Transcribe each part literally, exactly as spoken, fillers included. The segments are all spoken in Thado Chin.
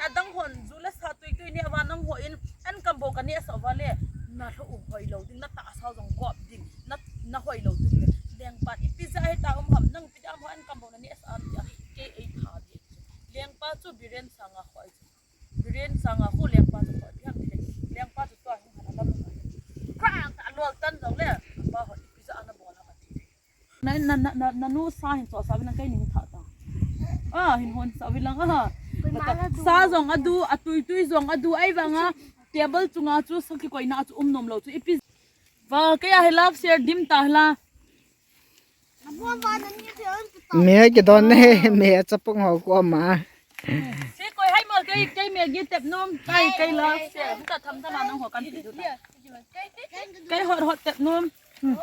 Adang hon, ju le sa tui tui neh uva nangho in, an kam bou kaneh sah uva le, nalou u hoilou ding, natahsa jong gop ding, na, nahoilou ding le. Lengpan, ipi jeh a hita um ham, nang ipi jeh a um ham, an kam bou naneh sah am tia, kei eitha ding. Lengpa chu Biren sanga hoi chu. Biren sanga khu lengpa chu hoi ding ham ti le. Lengpa chu tua hung han alam. Kra ta lol tan jong le, apa hoi ipi jeh a nabol ham ati. Na, na, na, na, nanu sa hin chohsah uvin lang kei ning thah ta. Ah, hin hon sah uvin lang, ah. Sa jong adu, atui tui jong adu, ahivanga table chunga chu sakhi koina chu um nom lou chu ipi. Va, kei a hi love share dim ta la. Me kidon ne, me chapang ho ko ma. Se koi hai mal kei, kei me gi tep nom, kei, kei love share. Hung ta tham tham a nangho kan ti du ta. Kei hot hot tep nom. Hmm.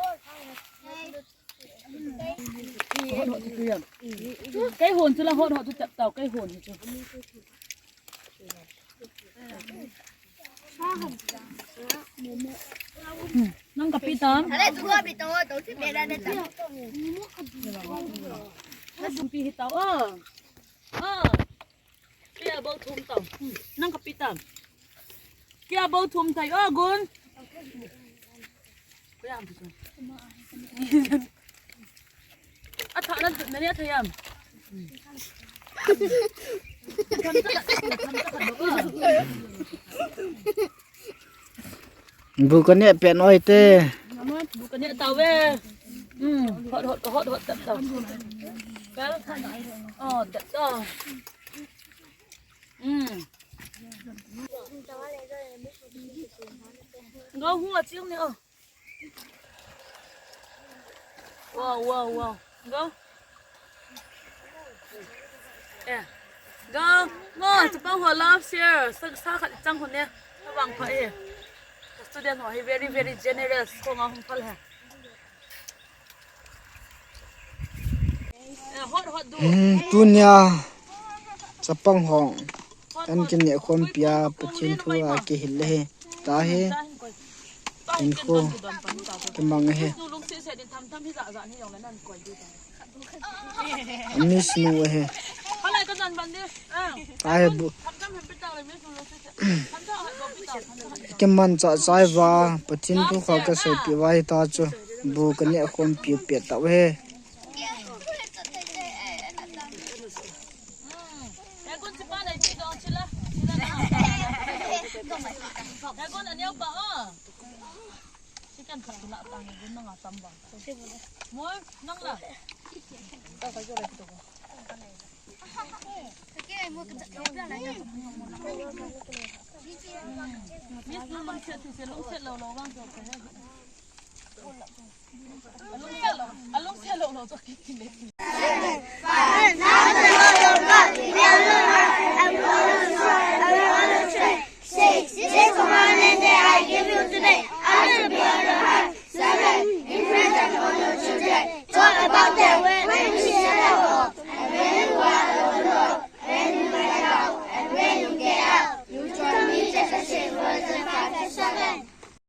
Kei hon chu la hot hot chu tep tau, kei hon chu. Hmm. Nang kapi tam? Ale, tu kapi to, to si pera de tam. Nang pi hi tau, ah. Ah. Kei a bou thum tau. Hmm. Nang kapi tam? Kei a bou thum tai, oh, Gun. Kei a bou thum. Atha na, na ne atha yam. Bu kaneh pet oi te. Bu kaneh tau ve. Hmm, hot, hot, hot, hot, tap, tap. Kal. Oh, tap, tap. Hmm. Go hu a ching ni, oh. Wow, wow, wow. Go. Eh. Go. Ngo, chapang ho love share. Sa, sa khat chang ho ne. Ka vang pha e. Student ho hi very, very generous. Ko nga hung phal he. Eh, hot, hot du. Hmm, tunia chapang ho. An kineh khompi a Pathen thu a kihil le hi. Ta hi. Hinkho kimang ahi. Miss nu ahi. Tahi bu, kimanchah chai uva, Pathen thu kha kaseipeh uva hita chu bu kaneh khompi peh tauve.